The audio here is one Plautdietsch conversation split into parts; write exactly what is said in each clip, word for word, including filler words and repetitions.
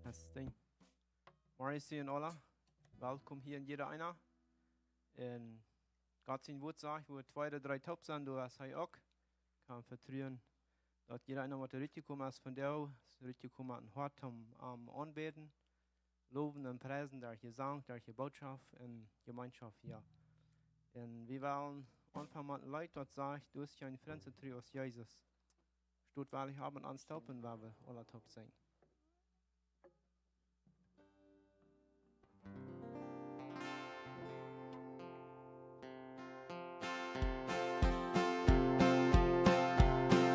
Testing. Morjes un aula. Welkom hia en jieda eena. Un Gott sien Wuat sajcht, wua twee ooda dree toop sent, doa es hee uk. Kaun vetruen, daut jieda eena waut rutjekomen es vondoag, es rutjekomen met een Hoat om am aunbäden, lowen un priesen, derch Jesank, derch de Bootschoft un Jemeenschoft hia. Un wie wellen aunfangen met een Leet, daut sajcht: Du hast kjeenen Frint soo tru aus Jesus. Stot, well ekj haben ons toop, wan wie aula toop sinjen.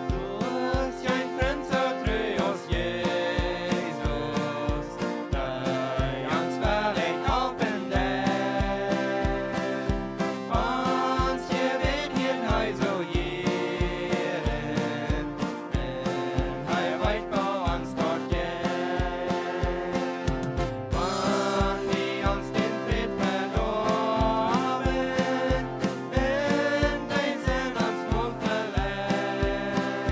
Du hast kjeenen Frint soo tru aus Jesus, dee ons wellich halpen deit. Ons Jebäd hieet hee soo jieren, un hee weet, woo ons daut jeit. Wan wie ons dän Fräd vedoawen, un dee sent ons mol veleicht,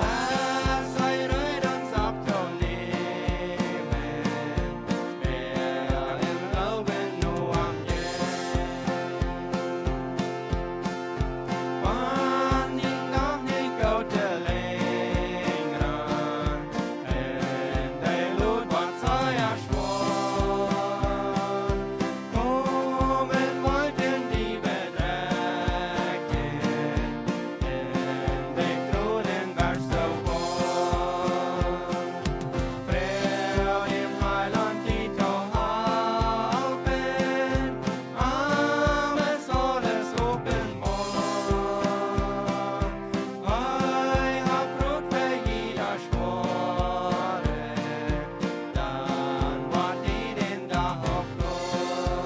es hee reed ons opptonämen, wäa em Gloowen no am jeit. Wan ekj noch nich goot de Lenj ran, un de Load woat sea schwoa, komen Wolkjen die bedrekjen, un de Tronen woaren soo woam. Froag dän Heilaunt die to halpen, am es aules openboa. Hee haft Rot fa jieda Schwoare, dan woat hee dän Dach uk kloa.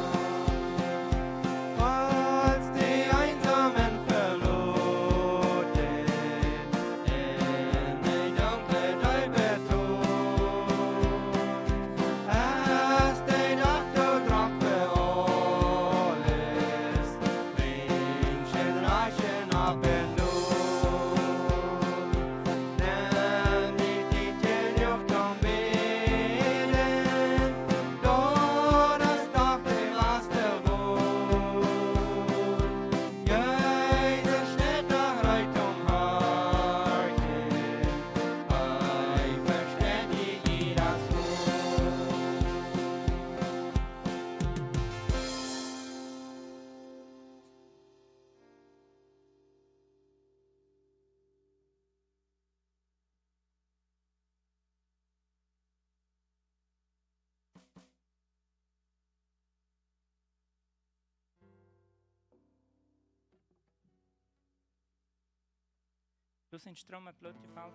Aus de Eensomen veloten, en de dunkle Deep too, es de Dach too drock fa aules, Menschen rajchen opp un doa. Nemm die Tiet jenuach toom bäden, daut es doch de latste Wort. Jesus steit doch reed toom horchen, hee vesteit jiedet Wuat. Du hast een Stroom met Bloot jefelt.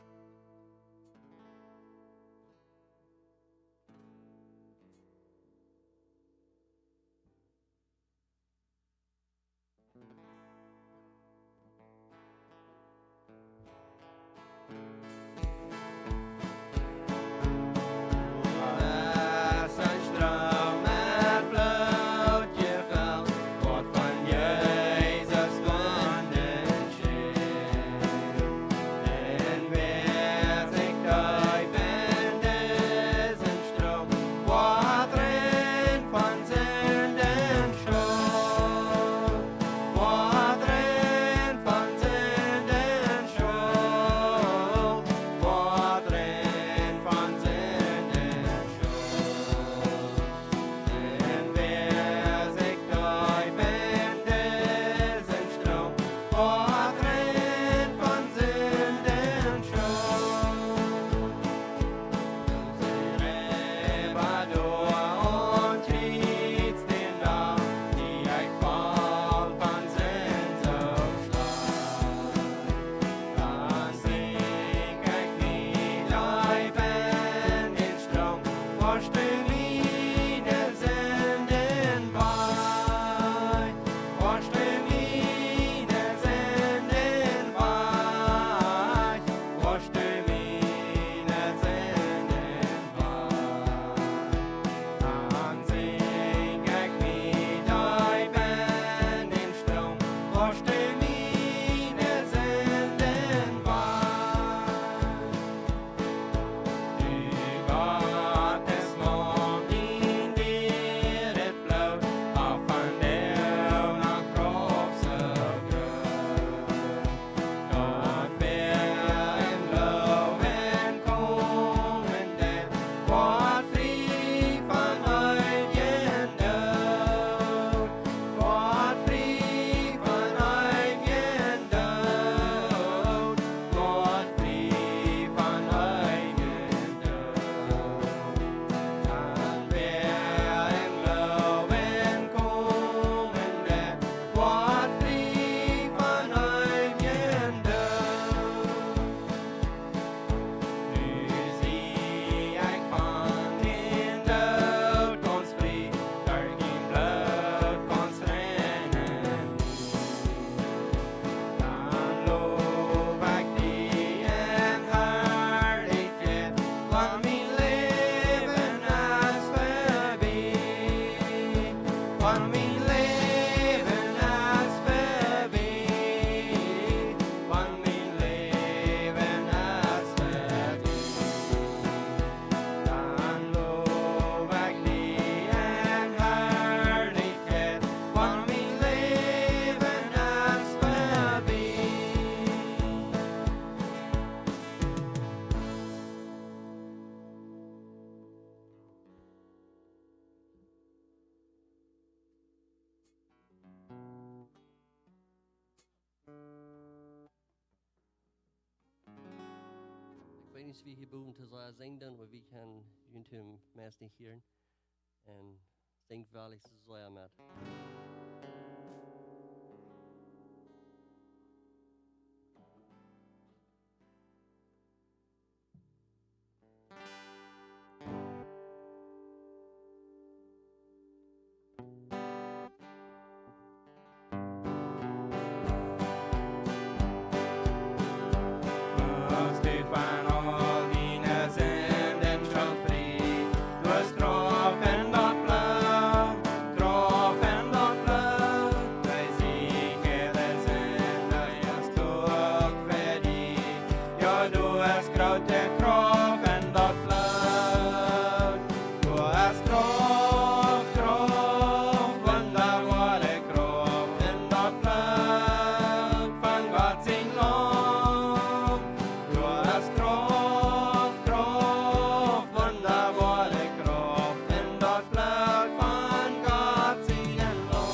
Wan mien Läwen es vebie, wan mien Läwen es vebie, dan low ekj die en Harlichkjeit, wan mien Läwen es vebie. Ekj weet nich, aus wie hia bowen to sea sinjen doonen, oba wie kjennen junt meist nich hieren. Un sinjt wellich sea met. Aus du von aul diene Sinden best frie, du hast Krauft en daut Bloot, Krauft en daut Bloot, dee siekjre Sind, dee es doa uk fa die. Jo, du hast groote Krauft en daut Bloot. Du hast Krauft, Krauft, wundaboare Krauft en daut Bloot von Gott sien Laum. Du hast Krauft, Krauft, wundaboare Krauft en daut Bloot von Gott sien Laum.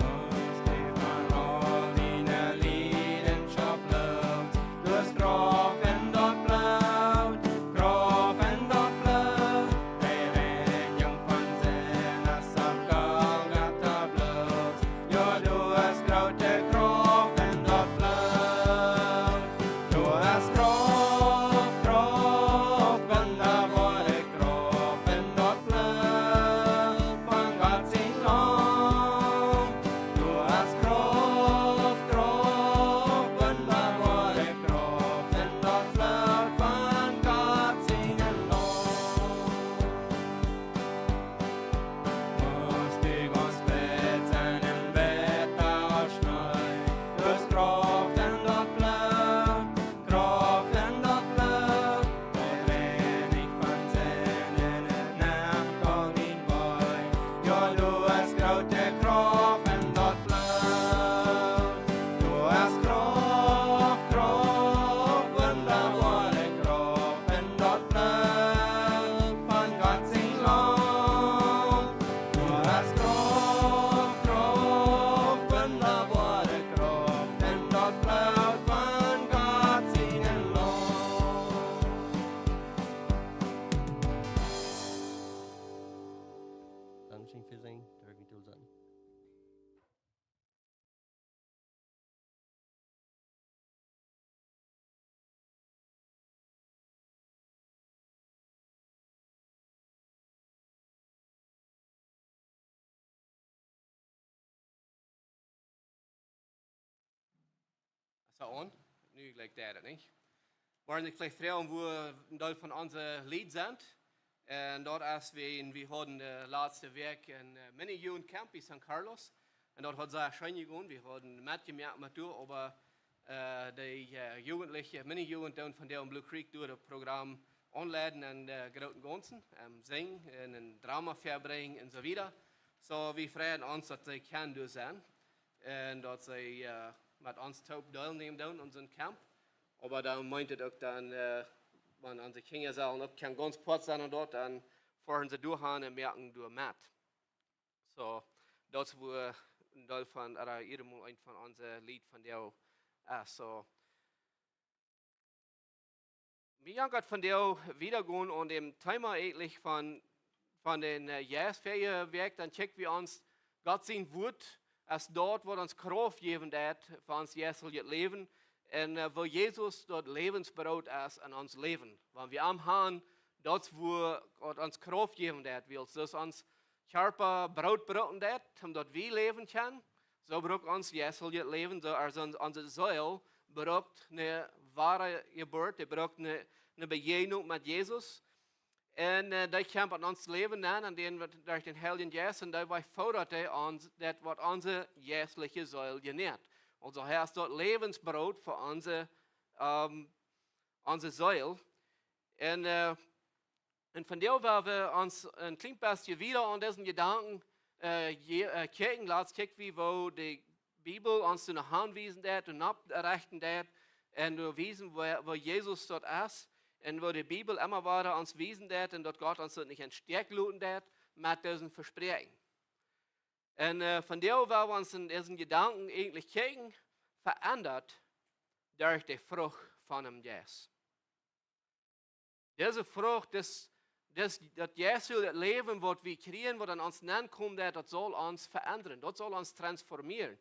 Aus du von aul diene Liedenschoft loofst, du hast Krauft en daut Bloot, Krauft en daut Bloot, dee Reinjunk von Sind es opp Golgata bloos. Jo, du hast groote Krauft en daut Bloot. Du hast Krauft, Krauft, wundaboare Krauft en daut Bloot von Gott sien Laum. Du hast Krauft, Krauft, wundaboare Krauft en daut Bloot von Gott sien Laum. Aus du gaunz witt sest em Wota aus Schnee, du hast Krauft en daut Bloot, Krauft en daut Bloot, dee reinicht von Sinden un nemt aul dien Wee. Jo, du hast groote Krauft en daut Bloot. Du hast Krauft, Krauft, wundaboare Krauft en daut Bloot von Gott sien Laum. Du hast Krauft, Krauft, wundaboare Krauft en daut Bloot von Gott sien Laum. Dankscheen fa Sinjen, derf ekj mie toosaten. Soo, un nu jlikj daut, nich? Woaren jlikj veleicht froagen, wua een Deel von onse Lied sent. Un daut es, wie, wie hauden de latste Wäakj een, äh, Mini-Jugendcamp bie San Carlos. Un daut haud sea scheen jegonen. Wie hauden metjemoakt met doa, oba, äh, de, äh, Jugendliche, Mini-Jugend doonen vondoag en Blue Creek daut Programm aunleiden en, äh, grooten Gaunzen, ähm, sinjen un een Drama väabrinjen un soo wieda. Soo, wie freien ons, daut see kjennen doa sennen un daut see, äh, met ons toop deelnämen doonen aun soon Camp. Oba dan meent et uk dan, äh, wan onse Kjinja sellen uk kjennen gaunz Poat sennen aun daut, dan foaren see doa han un moaken doa met. Soo, daut es wua een Deel von, ooda irjemol eent von onse Lied vondoag es. Soo, wie gonen vondoag wieda gonen aun däm Thema eejentlich von, von dän, äh, Jeist. Väaje Wäakj, dan kjikjt wie ons Gott sien Wuat aus daut, waut ons Krauft jäwen deit fa ons jeisteljet Läwen. Un, äh, woo Jesus daut Läwensbroot es en ons Läwen. Wan wie am han, daut es wua, waut ons Krauft jäwen deit, wiels daut ons Kjarpa Broot brucken deit, om daut wie läwen kjennen, soo brukt ons jeisteljet Läwen, soo aus ons, onse Seel brukt eene woare Jeburt, dee brukt eene, eene Bejäajnunk met Jesus. Un äh, daut kjemt en ons Läwen aun, aun dän wie derch dän Heiljen Jeist, un daut woat vefodat, daut ons, daut woat onse jeistliche Seel jenäat. Aulsoo hee es daut Läwensbroot fa onse, ähm, onse Seel. Un äh, un vondoag well wie ons een kjlien bät wieda aun disen Jedanken äh, je, äh, kjikjen. Latst kjikjt wie, woo de Bibel ons doano hanwiesen deit un opprechten deit un doa wiesen, woo, woo Jesus daut es, un woo de Bibel emma wada ons wiesen deit un daut Gott ons daut nich em Stich loten deit met dise Vespräakjunk. Un äh, vondoag well wie ons en disen Jedanken eejentlich kjikjen, veendat derch de Frucht von däm Jeist. Dise Frucht, dis, dis, daut jeistliche Läwen, waut wie kjrieen, waut en ons nenkomen deit, daut saul ons veendren, daut saul ons transformieren.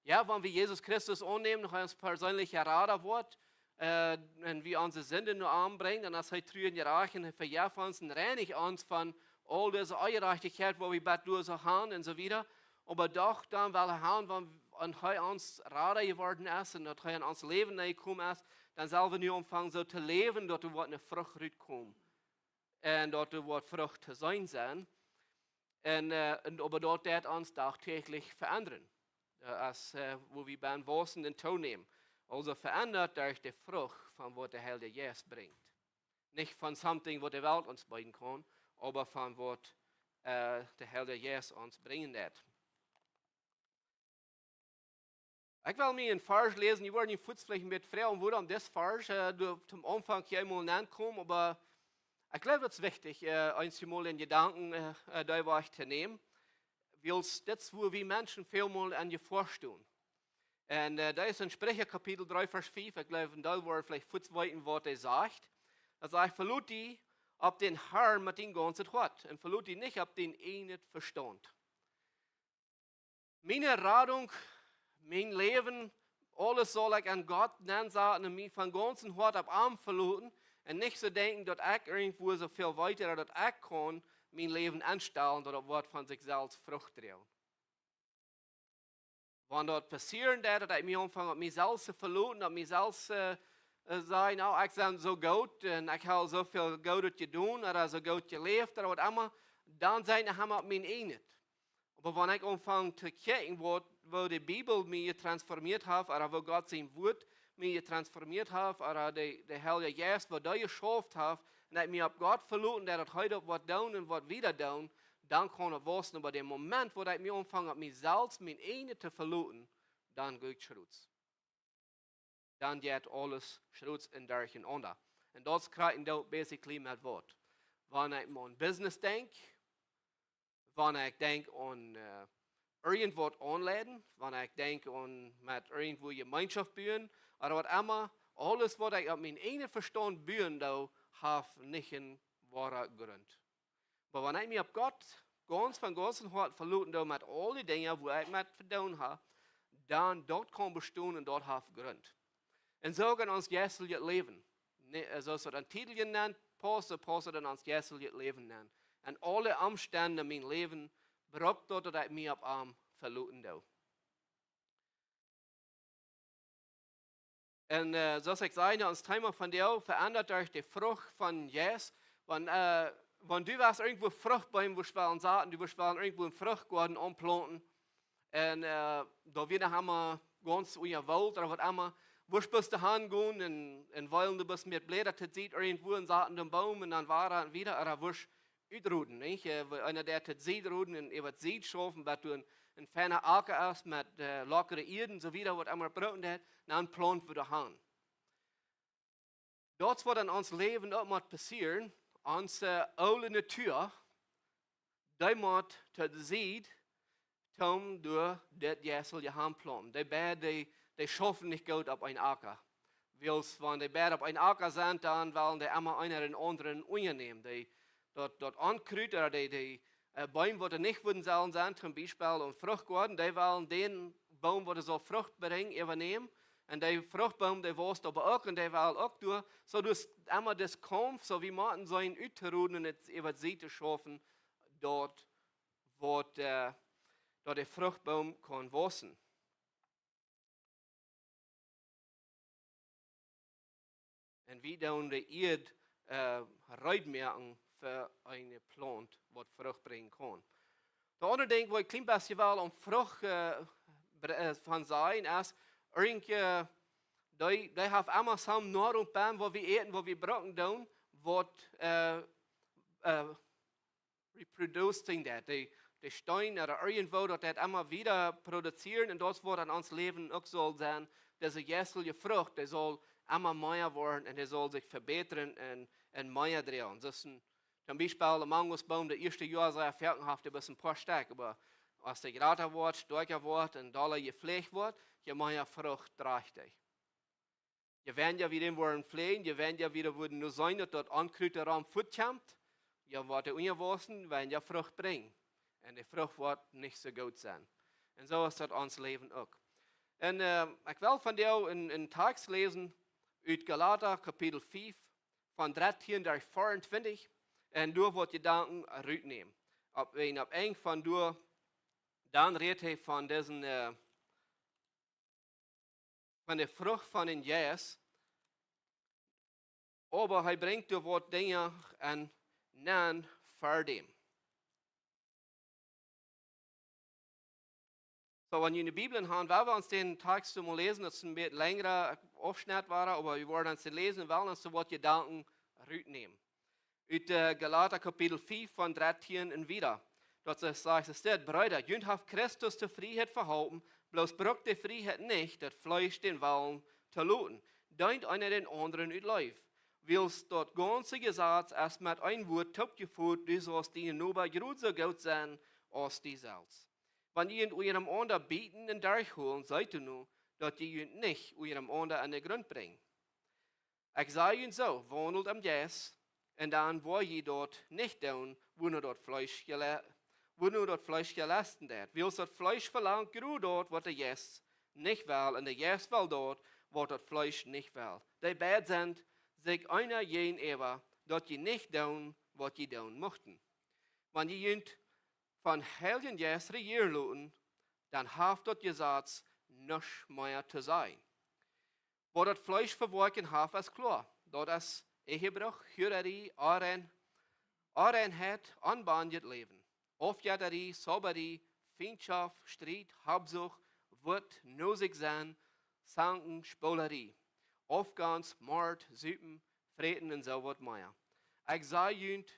Jo, wan wie Jesus Christus aunnämen, hee ons perseenelja Rada woat, äh, un wie onse Sinden no am brinjen, dan es hee tru un jerajcht un hee vejeft ons un reinicht ons von aul dise Onjerajchtichkjeit, waut wie bat doa soo han un soo wieda. Oba doch dan, wiels hee han, wan, wan hee ons Rada jeworden es un daut hee en ons Läwen nenjekomen es, dan sell wie nu aunfangen soo to läwen, daut doa woat eene Frucht rutkomen. Un daut doa woat Frucht to seenen sennen. Un äh, un oba daut deit ons dagtäglich veendren. Äh, aus äh, woo wie bie wausen un toonämen. Aulsoo veendat derch de Frucht von waut de Heilje Jeist brinjt. Nich von something, waut de Welt ons beeden kaun, oba von waut äh, de Heilje Jeist ons brinjen deit. Ekj well mie een Varsch läsen. Jie woaren nu fuaz veleicht een bät froagen, wuarom dis Varsch äh, doa toom Aunfank hia eemol nenkomen, oba ekj jleew, daut es wichtich, äh, eenjemol en Jedanken äh, äh, doa wajch to nämen. Wiels dit es, woo wie Menschen välmol en Jefoa stonen. Un äh, daut es en Spricha Kapitel dree, Varsch fief. Ekj jleew, een Deel woat veleicht fuaz weeten, waut hee sajcht. Hee sajcht: "Velot die opp dän Harn met dien gaunzet Hoat un velot die nich opp dien eejnet Vestaunt." Miene Radunk, mien Läwen, aules saul ekj aun Gott nensaten un mie von gaunzem Hoat opp am veloten un nich soo denkjen, daut ekj irjentwua soo väl weet, ooda daut ekj kaun mien Läwen enstalen, daut daut woat von sikj selfst Frucht droagen. Wan daut passieren deit, daut ekj mie aunfang opp mie selfst to veloten, opp mie selfst äh, äh, sajen: "Na, ekj sie soo goot un ekj hab soo väl Goodet jedonen, ooda soo goot jeläft, ooda waut emma," dan sie ekj noch emma opp mien eejnet. Oba wan ekj aunfang to kjikjen, waut, woo de Bibel mie jetransformieet haft, ooda woo Gott sien Wuat mie jetransformieet haft, ooda de, de Heilje Jeist, waut doa jeschauft haft, un ekj mie opp Gott veloten, daut hee daut woat doonen un woat wieda doonen, dan kaun et wausen. Oba dän Moment, wua ekj mie aunfang opp mie selfst, mien eejnet to veloten, dan jeit et schrots. Dan jeit aules schrots un derchenaunda. Un daut kjrie wie dan basically met waut. Wan ekj mau aun Business denkj, wan ekj denkj aun äh, irjentwaut aunleiden, wan ekj denkj aun met irjentwua Jemeenschoft buen, ooda waut emma, aules, waut ekj opp mien eejnet Vestaunt buen doo, haft nich een woaren Grunt. Oba wan ekj mie opp Gott gaunz von gaunzem Hoat veloten doo met aul de Dinja, wua ekj met to doonen hab, dan daut kaun bestonen un daut haft Grunt. Un soo uk en ons jeistlichet Läwen. Nä, äh, soo aus daut en Tieden nenn paust, soo paust daut en ons jeistlichet Läwen nenn. En aule Omstend en mien Läwen brukt daut, daut ekj mie opp am veloten doo. Un äh, soo aus ekj säd, ons Thema vondoag: Veendat derch de Frucht von Jeist. Wan, äh, wan du wurscht irjentwua Fruchtbeem wurscht wellen saten, du wurscht wellen irjentwua een Fruchtgoaden aunplaunten, un äh, doa wia noch emma gaunz unja Woolt ooda waut emma, wurscht bloos doa han gonen un, un wiels du bloos met Bläda to sied irjentwua un saten dän Boom un dan wieda un wieda, ooda wurscht utroden, nich? Äh, wan eena deit to sied roden un äwa to sied schaufen, bat doa een, een feina Acka es met äh, lockre Ieed un soo wieda, waut emma brucken deit, dan plaunten wie doa han. Daut es waut en ons Läwen uk mott passieren. Onse äh, oole Natua, dee mott to sied, toom doa daut jeistliche han plaunten. Dee beid, dee, dee schaufen nich goot opp een Acka. Wiels wan dee beid opp een Acka sent, dan wellen dee emma eena dän aundren unjanämen. Dee, daut, daut Onkrut ooda dee, dee äh, Beem, waut doa nich wudden sellen sennen, toom Biespel een Fruchtgoaden, dee wellen dän Boom, waut doa saul Frucht brinjen, äwanämen. Un dee Fruchtboom, dee wausst oba uk un dee well uk doa. Soo daut es emma dis Kaumf, soo wie motten sennen utoroden un et äwa to sied schaufen, daut woat, äh, daut de Fruchtboom kaun wausen. Un wie doonen de Ieed äh, reed moaken fa eene Plaunt waut Frucht brinjen kaun. De aundre Dinkj, waut ekj kjlien bät well aun Frucht, äh, bre-, äh, von sajen, es, irjent, äh, dee, dee haft emma soone Noarunk bennen, waut wie äten, waut wie brucken doonen, waut, äh, äh, reproducing daut, dee, dee Steen ooda irjentwoo daut, daut emma wieda produzieren, un daut woat en ons Läwen uk soo sennen, dise jeistelje Frucht, dee saul emma mea woaren un dee saul sikj vebätren un, un mea droagen. Soo een, toom Biespel, de Mangosboom, de ieeschte Joa, see, foaken haft dee bloos een poa Stekj, oba aus dee jrata woat, stoakja woat un dolla jefläacht woat, je mea Frucht drajcht dee. Je weinja wie dän woaren fläajen, je weinja wie doa woaren no seenen, daut daut Onkrut doaromm fuat kjemt, je woat dee unjawaussen, weinja Frucht brinjen. Un de Frucht woat nich soo goot sennen. Un soo es daut ons Läwen uk. Un, äh, ekj well vondoag een, een Tekst läsen ut Galata, Kapitel fief, von dartieen bat veeauntwintich, un doa woa ekj Jedanken rutnämen. Opp, wan opp Enj von doa, dan rät hee von disen, äh, von de Frucht von dän Jeist, oba hee brinjt doa waut Dinja aun, aun ver däm. Soo, wan jie de Bibel haben, woa wie ons dän Tekst mol läsen, daut es een bät lenjra Aufschnett, oba wie woaren ons dän läsen, wellen ons doa waut Jedanken rutnämen. Ut, äh, Galata Kapitel fief von dartieen un wieda. Doa sajcht et dit: Breeda, junt haft Christus de Frieheit vehalpen, bloos brukt de Frieheit nich, daut Fleesch dän Wellen to loten. Deent eena dän aundren ut Leew. Wiels daut gaunze Jesaz es met een Wuat toopjefoot: Du saust dienen Noba jrod soo goot sennen aus die selfst. Wan jie junt unjarenaunda bieten un derchhoolen, seet doano, daut jie junt nich unjarenaunda aun de Grunt brinjen. Ekj saj junt soo, waundelt em Jeist, un dan woa jie daut nich doonen, wua no daut Fleesch jele-, wua no daut Fleesch jelesten deit. Wiels daut Fleesch velangt jrod daut, waut de Jeist nich well, un de Jeist well daut, waut daut Fleesch nich well. Dee beid sent sikj eena jäajenäwa, daut jie nich doonen, waut jie doonen muchten. Wan jie junt vom Heiljen Jeist rejieren loten, dan haft daut Jesaz nuscht mea to sajen. Waut daut Fleesch fa Woakjen haft, es kloa. Daut es Ehebruch, Hurarie, Onrein-, Onreinheit, onbendjet Läwen, Aufjettarie, Zaubarie, Fientschoft, Striet, Habsucht, Wut, nosich sennen, Zanken, Spolarie, Aufgonst, Mort, Supen, Fräten un soo waut mea. Ekj saj junt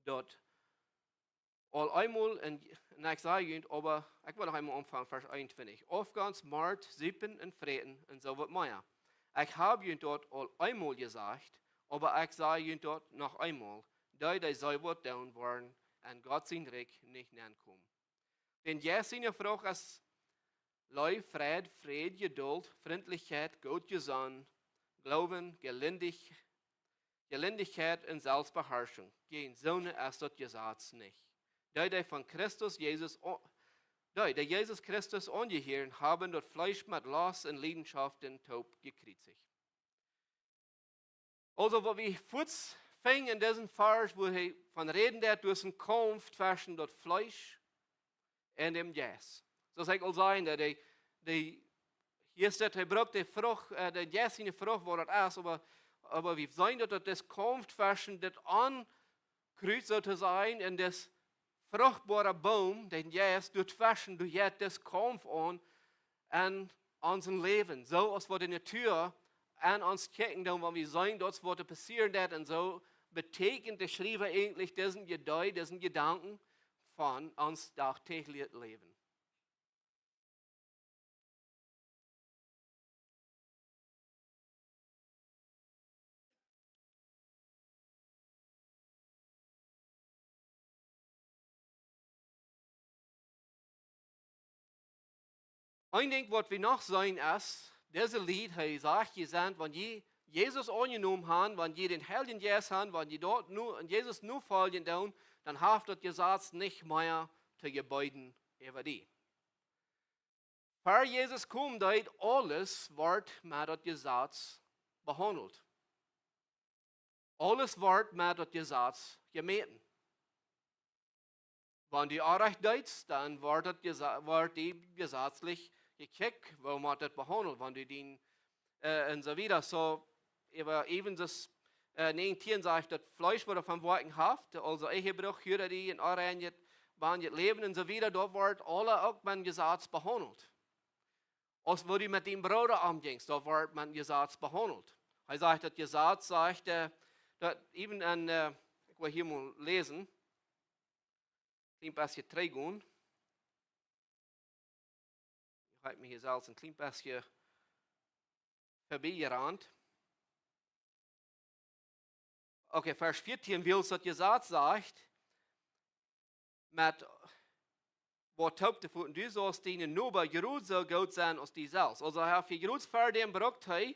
daut aul eemol, un, un ekj saj junt, oba ekj well noch eemol aunfangen, Varsch eenuntwintich. Aufgonst, Mort, Supen un Fräten un soo waut mea. Ekj hab junt daut aul eemol jesajcht, oba ekj saj junt daut noch eemol: Dee, dee soo waut doonen, woaren en Gott sien Rikj nich nenkomen. Dän Jeist siene Frucht es Leew, Freid, Fräd, Jeduld, Frintlichkjeit, goot jesonnen, Gloowen, Jelindichkjeit, Jelindichkjeit un Selfstbeharschunk. Jäajen soone es daut Jesaz nich. Dee, dee von Christus Jesus o-, dee, dee Jesus Christus aunjehieren, haben daut Fleesch met Lost un Liedenschoften toop jekjriezicht. Aulsoo, waut wie fuaz finjen en disen Varsch, wua hee von räden deit, doa es een Kaumf tweschen daut Fleesch un däm Jeist. Soo aus ekj aul säd, daut dee, dee, hia steit, hee brukt de Frucht, äh, dän Jeist siene Frucht, waut daut es, oba, oba wie seenen daut, daut es Kaumf tweschen dit Onkrut, soo to sajen, un dis fruchtboara Boom, dän Jeist, doa tweschen, doa jeit dis Kaumf aun en onsen Läwen. Soo aus waut de Natua aun ons kjikjen deit, wan wie seenen daut waut doa passieren deit, un soo betäkjent de Schriewa eejentlich disen Jedee, disen Jedanken von ons dachdeeglijet Läwen. Een Dinkj waut wie noch seenen es, dise Lied, hee sajcht, jie sent, wan jie Jesus aunjenomen haben, wan jie dän Heiljen Jeist haben, wan jie daut nu, un Jesus nofoljen doonen, dan haft daut Jesaz nich mea to jebieden äwa die. Ver Jesus kjeem, deed aules, wort met daut Jesaz behaundelt. Aules wort met daut Jesaz jemäten. Wan du Orrajcht deetst, dan wort daut Jesa-, wort die jesazlich jekjikjt, woo mott daut behaundelt, wan du dien, äh, un soo wieda. Soo, äwa, äwen soo, äh, näajentieen sajcht, daut Fleesch, waut von Woakjen haft, aulsoo Ehebruch, Hurarie, onreinjet, onreinjet Läwen un soo wieda, doa woat aule uk met Jesaz behaundelt. Aus woo du met dien Brooda omjinjst, doa woat met Jesaz behaundelt. Hee sajcht, daut Jesaz sajcht, äh, daut even en, äh, ekj well hia mol läsen, kjlien bät trigj gonen. Ekj hab mie hia selfst een kjlien bät verbie jerant. Okay, Varsch vieetieen, wiels daut Jesaz sajcht, met waut toop to voten, du saust dienen Noba jrod soo goot sennen aus die selfst. Aulsoo hee haft hia jrod ver däm brukt hee,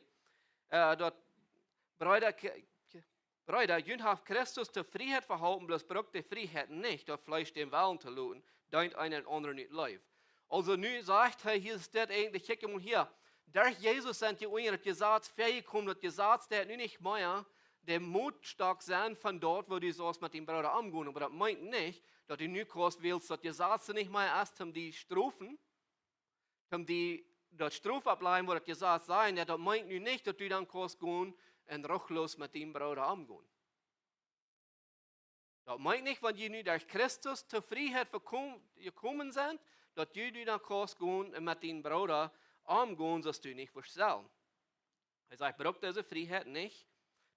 äh, daut Breeda, K-, K-, Breeda, junt haft Christus to Frieheit vehalpen, bloos brukt de Frieheit nich, daut Fleesch dän Wellen to loten, deent eena dän aundren ut Leew. Aulsoo nu sajcht hee, hia es dit eejentlich, kjikj mol hia, derch Jesus sent jie unja daut Jesaz väajekomen, daut Jesaz deit nu nich mea de Mootstock sennen von daut, woo du saust met dien Brooda omgonen. Oba daut meent nich, daut du nu kaust, wiels daut Jesaz nich mea es, om die strofen, om die daut Strof oppläajen, waut daut Jesaz sajcht, daut meent nu nich, daut du dan kaust gonen un ruchloos met dien Brooda omgonen. Daut meent nich, wan jie nu derch Christus to Frieheit vekom-, jekomen sent, daut jie nu dan kaust gonen un met dien Brooda omgonen, soo aus du nich wurscht sellen. Hee sajcht, brukt dise Frieheit nich,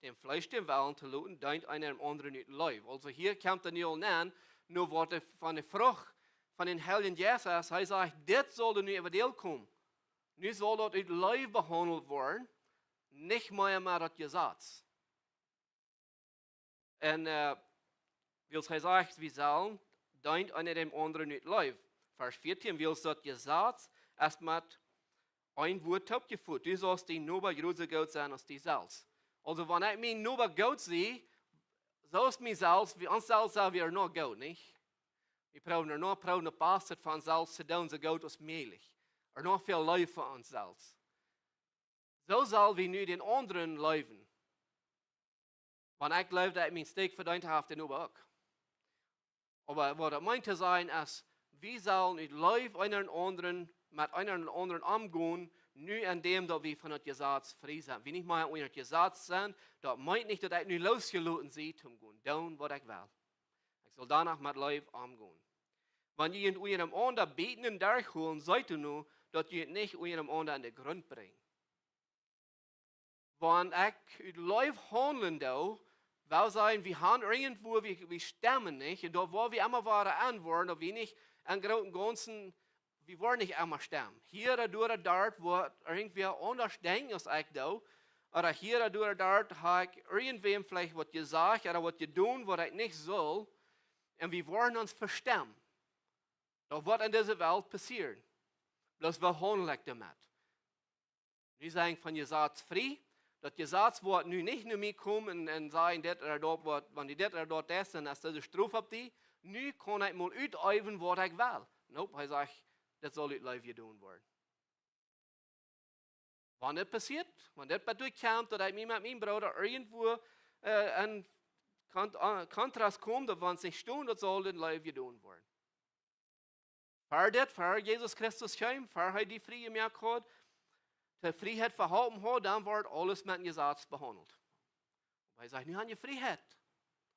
däm Fleesch dän Wellen to loten, deent eena dän aundren ut Leew. Aulsoo hia kjemt hee nu aul aun, nu woat hee von de Frucht von dän Heiljen Jeist es. Hee sajcht, dit saul nu äwa die komen. Nu saul daut ut Leew behaundelt woaren, nich mea met daut Jesaz. Un, äh, wiels hee sajcht, wie sellen, deent eena dän aundren ut Leew. Varsch vieetieen, wiels daut Jesaz es met een Wuat toopjefot. Du saust dienen Noba jrod soo goot sennen aus die selfst. Aulsoo, wan ekj mienen Noba goot sie, soo aus mie selfst, wie ons selfst sent wie noch goot, nich? Wie proowen noch, proowen daut Baste von ons selfst to doonen, soo goot aus mäajlich. Noch väl leewa fa ons selfst. Soo sell wie nu dän aundren leewen. Wan ekj jleew, daut ekj mien Stekj vedeent hab, dän Noba uk. Oba waut daut meent to sajen es, wie sellen ut Leew eena dän aundren, met eena dän aundren omgonen, nu en däm daut wie von daut Jesaz frie sent. Wie nich mea unja daut Jesaz sent, daut meent nich, daut ekj nu loosjeloten sie, om gonen doonen, waut ekj well. Ekj saul doano met Leew omgonen. Wan jie junt unjarenaunda bieten un derchhoolen, seet doano, daut jie junt nich unjarenaunda aun dän Grunt brinjen. Wan ekj ut Leew haundlen doo, well sajen, wie haben irjentwua, wie, wie stemmen nich, un doa woa wie emma wada aun woaren, daut wie nich aum grooten Gaunzen, wie woaren nich emma stemmen. Hia ooda doa ooda doa woat irjentwäa aundasch denkjen aus ekj doo, ooda hia ooda doa ooda doa hab ekj irjentwäm veleicht waut jesajcht ooda waut jedonen, waut ekj nich sull, un wie woaren ons vestemmen. Daut woat en dise Welt passieren. Bloos woo haundel ekj doamet? Nu sie ekj von Jesaz frie. Daut Jesaz woat nu nich no mie komen un, un sajen, dit ooda daut woat, wan du dit ooda daut deist, dan es doa de Strof opp die. Nu kaun ekj mol utäwen, waut ekj well. Nope, hee sajcht, dit saul ut Leew jedonen woaren. Wan dit passieet, wan dit bie die kjemt, daut ekj mie met mien Brooda irjentwua, äh, en Kont-, äh, Kontrast kjemt, daut wie ons nich vestonen, daut saul ut Leew jedonen woaren. Ver dit, ver Jesus Christus kjeem, ver hee die frie jemoakt haud, de Frieheit vehalpen haud, dan woat aules met een Jesaz behaundelt. Oba hee sajcht, nu hab jie Frieheit.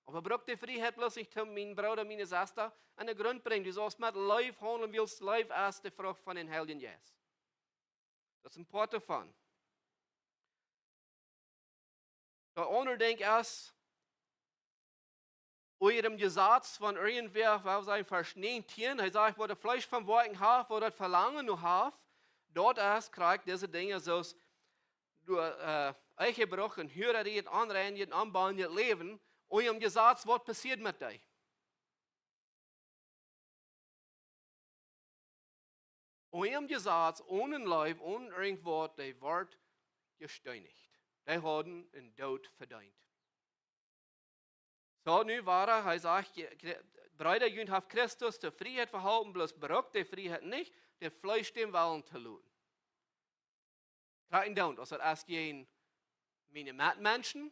Oba brukt de Frieheit bloos nich, om mienen Brooda, miene Sesta aun dän Grunt brinjen. Du saust met Leew haundlen, wiels Leew es de Frucht von dän Heiljen Jeist. Daut es een Poat doavon. Daut aundre Dinkj es, unja däm Jesaz von irjentwäa, wie sajen, Varsch näajentieen, hee sajcht, waut daut Fleesch von Woakjen haft, waut daut Velangen no haft, daut es, kjricht dise Dinja soo aus, du, äh, Ehebruch un Hurarie, onreinjet, onbehaundelt Läwen, unja däm Jesaz, waut passieet met die? Unja däm Jesaz, onen Leew, onen irjentwaut, dee worden jesteenicht. Dee hauden dän Doot vedeent. Soo, nu wia, hee sajcht, je-, Kri-, Breeda, junt haft Christus to Frieheit vehalpen, bloos brukt de Frieheit nich, daut Fleesch dän Wellen to loten. Krakjt endoont, aus daut es jäajen miene Metmenschen,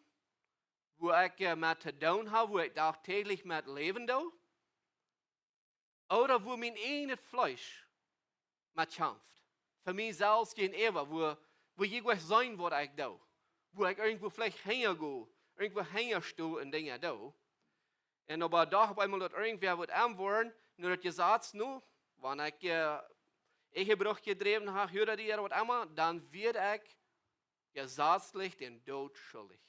wua ekj, äh, met to doonen hab, wua ekj dachstäajlich met läwen doo, ooda wua mien eejnet Fleesch met kjamft. Fa mie selfst jäajenäwa, wua, wua jie jlikj sent, waut ekj doo. Wua ekj irjentwua veleicht hinja go, irjentwua hinja sto un Dinja doo. Un oba doch opp eemol daut irjentwäa wudd aunwoaren, nu daut Jesaz nu, wan ekj, äh, Ehebruch jedräwen hab, Hurerei ooda waut emma, dan wia ekj jesazlich dän Doot schuldich.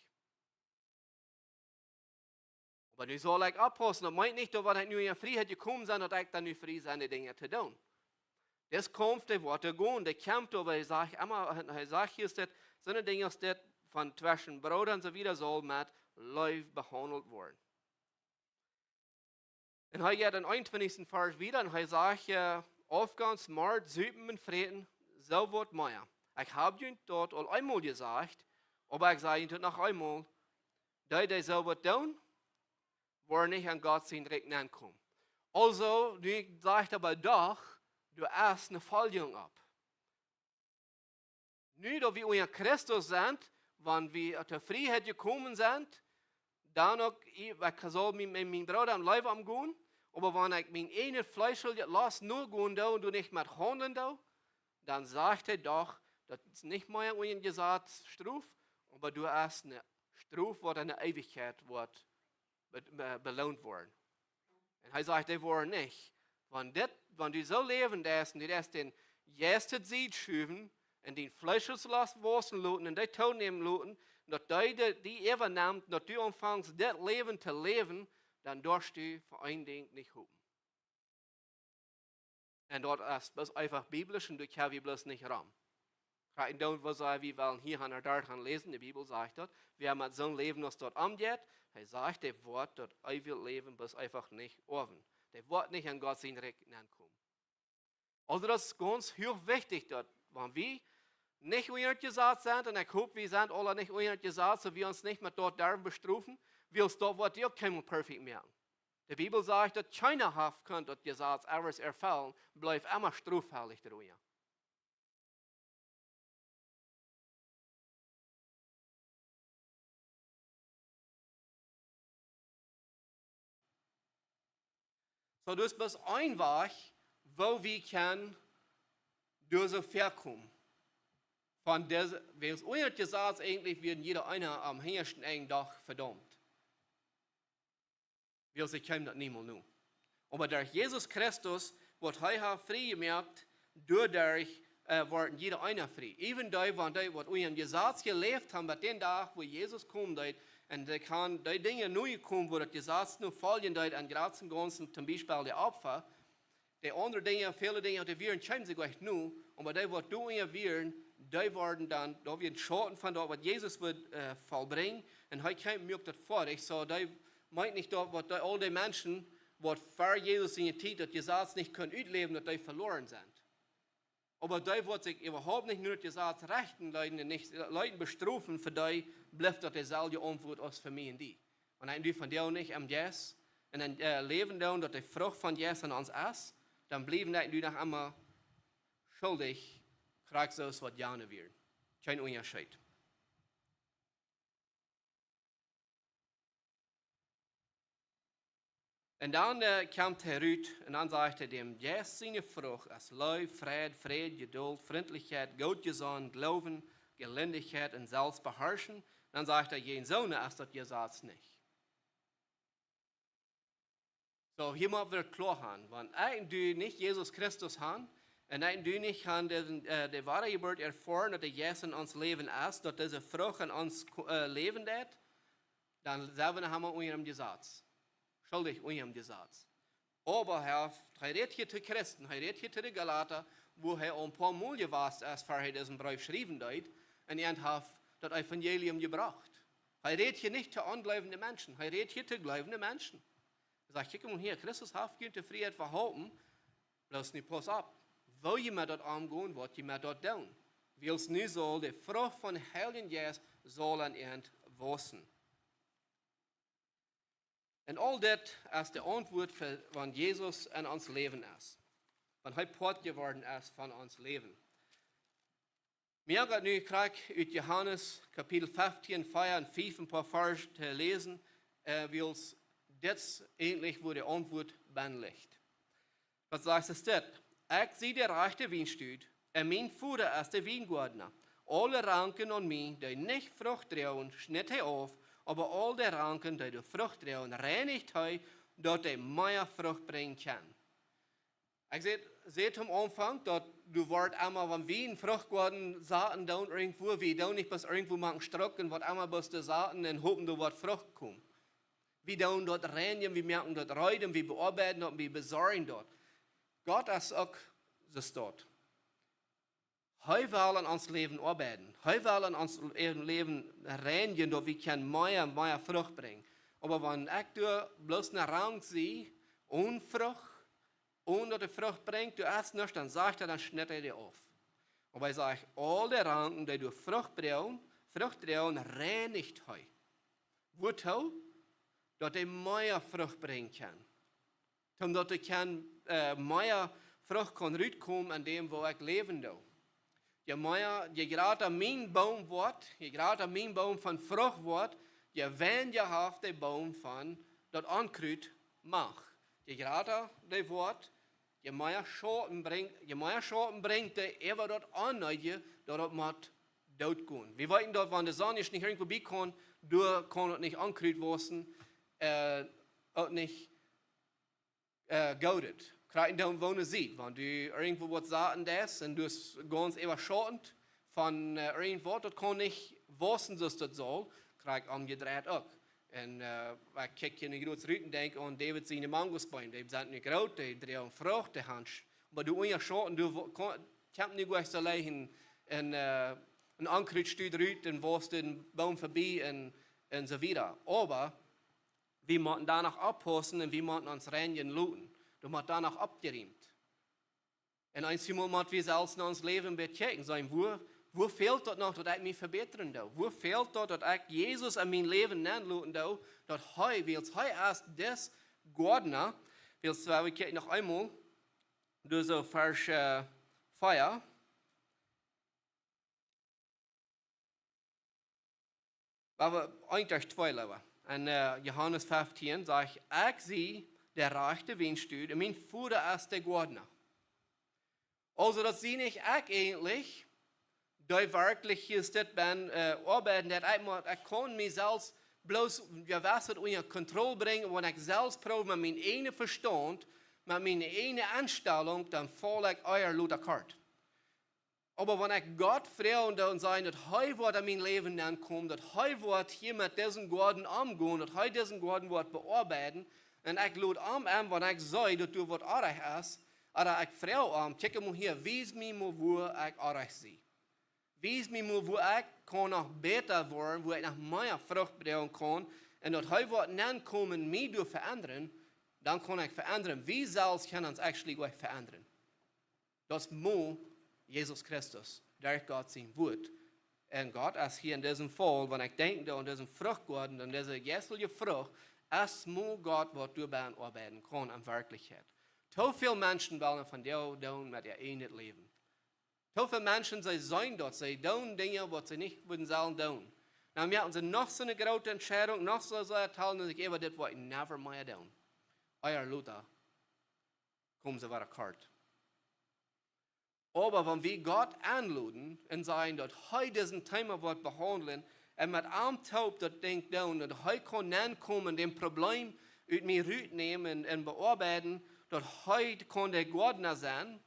Oba nu saul ekj oppaussen, daut meent nich, daut wan ekj nu en Frieheit jekomen sie, daut ekj dan nu frie sie, de Dinja to doonen. Dis Kaumf, dee woat doa gonen, dee kjamft, oba hee sajcht emma, hee sajcht hia, es daut, soone Dinja aus dit von tweschen Breeda un soo wieda saul met Leew behaundelt woaren. Un hee jeit em eenuntwintichsten Varsch wieda un hee sajcht, äh, Aufgonst, Mord, Supen un Fräten, soo waut mea. Ekj hab junt daut aul eemol jesajcht, oba ekj saj junt daut noch eemol, dee, dee soo waut doonen, woaren nich en Gott sien Rikj nenkomen. Aulsoo, nu sajcht hee oba doch, doa es eene Foljunk opp. Nu daut wie unja Christus sent, wan wie to Frieheit jekomen sent, dan uk, ekj, ekj saul mien, mien, mien Brooda em Leew aungonen, oba wan ekj mien eejnet Fleesch los nogonen doo un doa nich met haundlen doo, dan sajcht hee doch, daut es nich mea unja Jesaz Strof, oba doa es eene Strof, waut en de Eewichkjeit woat be-, be-, beloont woaren. Un hee sajcht, dee woaren nich. Wan dit, wan du soo läwen deist un du deist dän Jeist to Sied schuwen un dien Fleesch wausen loten un dee toonämen loten, daut dee, dee, dee äwanemt, daut du aunfangst dit Läwen to läwen, dan doascht du fa een Dinkj nich hopen. Un daut es, daut es eefach biblisch un doa kjenn wie bloos nich rom. Krakjt endoont, waut saj wie, wie wellen hia aun de Dach aun läsen, de Bibel sajcht daut. Wäa met soon Läwen aus daut omjeit, hee sajcht, dee woat daut eewje Läwen bloos eefach nich oawen. Dee woat nich en Gott sien Rikj nenkomen. Aulsoo daut es gaunz huach wichtich, daut wan wie nich unja daut Jesaz sent, un ekj hop, wie sent aula nich unja daut Jesaz, daut wie ons nich met daut derwen bestrofen, wiels daut woat die uk kjeenmol perfekt moaken. De Bibel sajcht, daut kjeena haft kunt daut Jesaz ever erfellen, blift emma stroffällich doarunja. Soo, daut es bloos een Wajch, woo wie kjennen doa soo väakomen. Von dise, wiels unja daut Jesaz eejentlich wia jieda eena aum hinjaschten Enj doch vedaumt. Wiels hee kjeem daut niemols no. Oba derch Jesus Christus woat hee ons frie jemoakt, doaderch, äh, woat jieda eena frie. Even dee, wan dee waut unja daut Jesaz jeläft haben, bat dän Dach, wua Jesus komen deed, un dee kjennen dee Dinja nu komen, wua daut Jesaz nu foljen deed, aun Grenzen gaunz, toom Biespel de Opfa, de aundre Dinja, väle Dinja, dee wieren, kjeemen see nich no, oba dee waut doa unja wieren, dee worden dan, daut wia een Schauten von daut, waut Jesus wudd, äh, vollbrinjen, un hee kjeem, muak daut foadich, soo dee meent nich daut, waut dee, aul dee Menschen, waut ver Jesus siene Tiet daut Jesaz nich kunnen utläwen, daut dee veloaren sent. Oba dee waut sikj äwahaupt nich no daut Jesaz rechten leeten un nich leeten bestrofen, fa dee blift daut deeselwje Auntwuat aus fa mie un die. Wan du vondoag nich aum Jeist un aum, äh, Läwen deist, daut de Frucht von Jeist aun ons es, dan bliewen du noch emma schuldich, krakjt soo aus waut jane wieren. Kjeen Unjascheet. Un dan, äh, kjemt hee rut un dan sajcht hee, däm Jeist siene Frucht es Leew, Freid, Fräd, Jeduld, Frintlichkjeit, Goodjesonnen, Gloowen, Jelindichkjeit un Selfstbeharschen. Dan sajcht hee, jäajen soone es daut Jesaz nich. Soo, hia mott wie kloa haben, wan ekj un du nich Jesus Christus haben, un ekj un du nich haben de, äh, de Wadajeburt erfoaren, daut de Jeist en ons Läwen es, daut dise Frucht en ons ko-, äh, läwen deit, dan sent wie noch emma unja daut Jesaz. Schuldich unja daut Jesaz. Oba hee, hee rät hia to Christen, hee rät hia to de Galata, wua hee aul een poa Mol jewast es, ver hee disen Breef schriewen deed, un an haft daut Evangelium jebrocht. Hee rät hia nich to onjleewende Menschen, hee rät hia to jleewende Menschen. Hee sajcht, kjikj mol hia, Christus haft junt de Frieheit veholpen, bloos nu pauss opp, woo jie met daut omgonen, waut jie met daut doonen. Wiels nu saul de Frucht vom Heiljen Jeist saul aun junt wausen. Un aul dit es de Auntwuat fa, wan Jesus en ons Läwen es. Wan hee Poat jeworden es von ons Läwen. Wie gonen nu krakjt ut Johanes Kapitel feftieen, vea un fief een poa Varsch to läsen, äh, wiels dit eejentlich wua de Auntwuat bennen licht. Daut sajcht et dit: Ekj sie de rajchte Wienstock, un mien Voda es de Wiengoadna. Aule Ranken aun mie, dee nich Frucht droagen, schnitt hee auf, Oba aul de Ranken, dee doa Frucht droagen, reinicht hee, daut dee mea Frucht brinjen kjennen. Ekj säd, säd aum Aunfank, daut du woascht emma, wan wie een Fruchtgoaden saten doonen irjentwua, wie doonen nich bloos irjentwua moaken Strucken, waut emma bloos doa saten un hopen, doa woat Frucht komen. Wie doonen daut reinjen, wie moaken daut rein, wie beoabeiden daut, wie besorjen daut. Gott es uk soo. Hee well aun ons Läwen oabeiden. Hee well aun ons Läwen reinjen, daut wie kjennen mea un mea Frucht brinjen. Oba wan ekj doa bloos ne Rank sie, onen Frucht, onen daut dee Frucht brinjt, doa es nuscht, dan sajcht hee, dan schnitt hee dee auf. Oba hee sajcht, aul de Ranken, dee doa Frucht droagen, Frucht droagen, reinicht hee. Wuatoo? Daut dee mea Frucht brinjen kjennen. Toom daut doa kjennen, äh, mea Frucht kaun rutkomen aun däm, wua ekj läwen doo. Je mea, je jrata mien Boom woat, je jrata mien Boom von Frucht woat, je weinja haft de Boom von daut Onkrut Macht. Je jrata dee woat, je mea Schauten brinjt, je mea Schauten brinjt dee äwa daut Onneedje, daut daut mott doot gonen. Wie weeten daut, wan de Sonn nich irjentwua bie kaun, doa kaun daut nich Onkrut wausen, äh, uk nich äh, goodet. Krakjt endoont, woo ne siet, wan du irjentwua waut saten deist un du best gaunz äwaschaut von, äh, irjentwaut, daut kaun nich wausen soo aus daut saul, krakjt omjedreit uk. Un, äh, ekj kjikj hia nu groots rut un denkj aun David siene Mangosbeem. Dee sent nu groot, dee droagen Frucht, dee han sch-, oba du unjaschaut, du wo-, kaun-, kjemt nu goanich soo leicht een, een, äh, een Onkrut stut rut un waust dän Boom vebie un, un soo wieda. Oba wie motten doano oppaussen un wie motten ons reinjen loten. Daut mott doano oppjerieemt. Un eenjemol mott wie selfst en ons Läwen bekjikjen, sajen, wua, wua fält daut noch, daut ekj mie vebätren doo? Wua fält daut, daut ekj Jesus en mien Läwen nenloten doo, daut hee, wiels hee es dis Goaden, wiels wie kjikjen noch eemol, doa soo Varsch, äh, vea. Oba eent derch twee, leewa. En, äh, Johanes fieftieen sajcht, ekj sie de rajchte Wienstock un mien Voda es de Goaden. Aulsoo, daut sie nich ekj eejentlich, dee werkjlich hia dit ben, äh, oabeiden, daut ekj mott, ekj kaun mie selfst bloos, jo, waut daut unja Kontroll brinjen, wan ekj selfst proow met mien eejnen Vestaunt, met miene eejne Enstalunk, dan faul ekj ea lota kort. Oba wan ekj Gott froagen doo un sajen, daut hee woat en mien Läwen nenkomen, daut hee woat hia met disen Goaden omgonen, daut hee disen Goaden woat beoabeiden, un ekj lot am en, wan ekj see, daut doa waut oajch es, ooda ekj froag am, kjikj mol hia, wies mie mol, wua ekj oajch sie. Wies mie mol, wua ekj kaun noch bäta woaren, wua ekj noch mea Frucht droagen kaun, un daut hee woat nenkomen, mie doa veendren, dan kaun ekj veendren. Wie selfst kjennen ons actually goanich veendren. Daut es mau Jesus Christus, derch Gott sien Wuat. Un Gott es hia en disen Faul, wan ekj denkj doa aun disen Fruchtgoaden, aun dise jeistelje Frucht, es mau Gott, waut doa bie oabeiden kaun en Werkjlichkjeit. Too väl Menschen wellen von doa doonen met äa eejnet Läwen. Too väl Menschen, see seenen daut, see doonen Dinja, waut see nich wudden sellen doonen. Dan moaken see noch soone groote Entscheidunk, noch soo, soo talen, un ekj äwa dit woa ekj never mea doonen. Ea lota komen see wada kort. Oba wan wie Gott enloden un sajen, daut hee disen Thema woat behaundlen un met am toop daut Dinkj doonen, daut hee kaun nenkomen, dän Problem ut mie rutnämen un, un beoabeiden, daut hee kaun de Goaden sennen,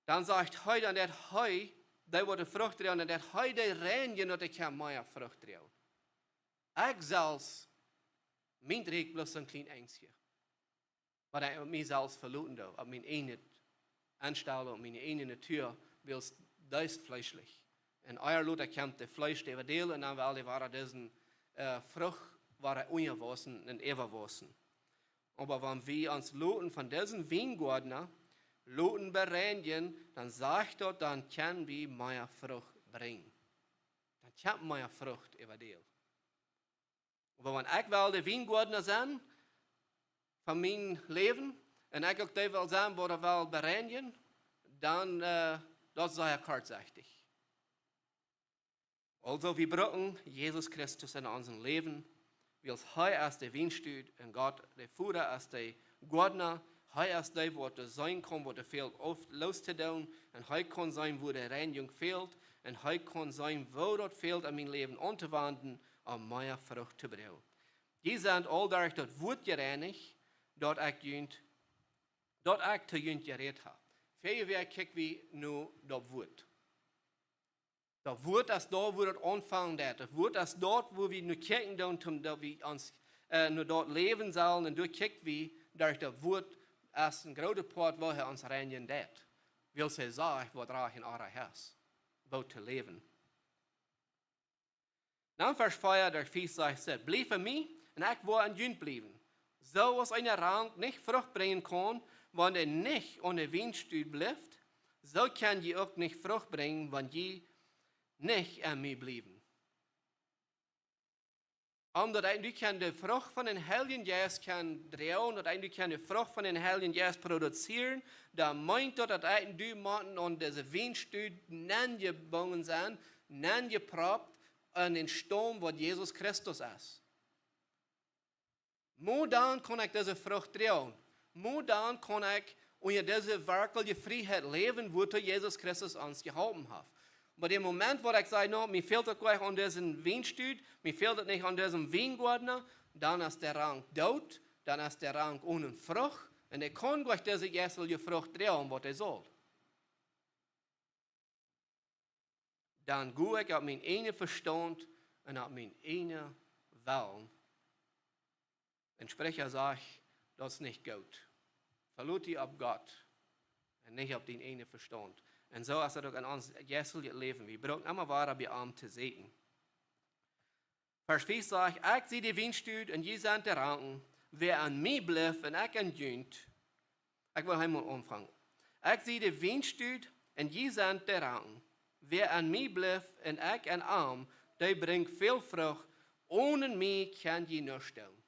dan sajcht hee, dan deit hee, dee woat de Frucht droagen, dan deit hee dee reinjen, daut ekj kjeene mea Frucht droag. Ekj selfst, mien Rikj bloos een kjlien Enjstje. Waut ekj opp mie selfst veloten doo, opp mien eejne Enstalunk, opp miene eejne Natua, wiels daut es fleeschlich. Un ea lota kjemt daut Fleesch äwa däl un dan well dee wada dise, äh, Frucht wada unjawaussen un äwawaussen. Oba wan wie ons loten von disen Wiengoaden loten bereinjen, dan sajcht daut, dan kjenn wie mea Frucht brinjen. Dan kjemt mea Frucht äwa däl. Oba wan ekj well de Wiengoaden sennen von mien Läwen, un ekj uk dee well sennen, waut well bereinjen, dan, äh, daut es sea kortsechtich. Aulsoo, wie brucken Jesus Christus en ons Läwen, wiels hee es de Wienstock un Gott, de Voda es de Goaden, hee es dee, waut doa seenen kaun, waut doa fält auf-, loos to doonen, un hee kaun seenen, wua de Reinjunk fält, un hee kaun seenen, woo daut fält en mien Läwen auntowenjen, om mea Frucht to brinjen. Jie sent aul derch daut Wuat jereinicht, daut ekj junt, daut ekj to junt jerät hab. Väaje Wäakj kjikjt wie no daut Wuat. Daut Wuat es doa, wua daut aunfangen deit. Daut Wuat es doa, wua wie no kjikjen doonen, om daut wie ons, äh, no daut läwen sellen. Un doa kjikj wie, derch daut Wuat es een groota Poat, woo hee ons reinjen deit. Wiels hee sajcht, waut rajcht un orrajcht es. Woo to läwen. Dan Varsch vea derch fief sajcht et: "Blieft aun mie, un ekj woa aun junt bliewen. Soo aus eene Rank nich Frucht brinjen kaun, wan dee nich aun dän Wienstock blift, soo kjenn jie uk nich Frucht brinjen, wan jie nich aun mie bliewen." Om daut eena kjennen de Frucht von dän Heiljen Jeist kjennen droagen, daut eena kjennen de Frucht von dän Heiljen Jeist produzieren, dan meent daut, daut eena mott aun disen Wienstock nenjebungen sennen, nenjeproppt aun dän Staum, waut Jesus Christus es. Mau dan kaun ekj dise Frucht droagen. Mau dan kaun ekj unja dise werkjliche Frieheit läwen, wuatoo Jesus Christus ons jeholpen haft. Oba dän Moment, wua ekj saj: "No, mie fält et nich aun disen Wienstock, mie fält et nich aun disen Wiengoadna", dan es de Rank doot, dan es de Rank one Frucht, un ekj kaun nich dise jeistelje Frucht droagen, waut ekj saul. Dan go ekj opp mienen eenen Vestaunt un opp mienen eenen Wellen. Un Spricha sajcht, daut es nich goot. Veloot die opp Gott un nich opp dienen eenen Vestaunt. Un soo es et uk en ons jeisteljet Läwen. Wie brucken emma wada bie am to seakjen. Varsch fief sajcht: "Ekj sie de Wienstock un jie sent de Ranken. Wäa aun mie blift un ekj aun junt." Ekj well hia mol aunfangen. "Ekj sie de Wienstock un jie sent de Ranken. Wäa aun mie blift un ekj aun am, dee brinjt väl Frucht. One mie kjenn jie nuscht doonen."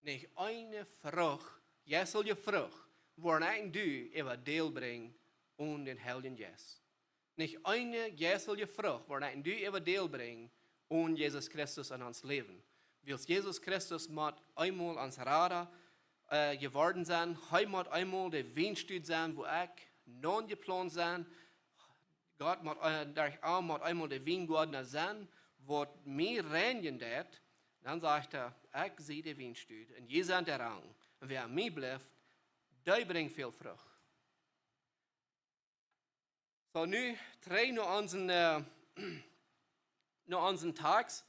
Nich eene Frucht, jeistelje Frucht, woat ekj un du äwa däl brinjen one dän Heiljen Jeist. Nich eene jeistelje Frucht woat ekj un du äwa däl brinjen one Jesus Christus en ons Läwen. Wiels Jesus Christus mott eemol ons Rada, äh, jeworden sennen. Hee mott eemol de Wienstock sennen, wua ekj nenjeplaunt sie. Gott mott, äh, derch am mott eemol de Wiengoadna sennen, waut mie reinjen deit. Dan sajcht hee: "Ekj sie de Wienstock un jie sent de Ranken. Un wäa aun mie blift, dee brinjt väl Frucht." Soo, nu trigj no onsen, äh, no onsen Tekst.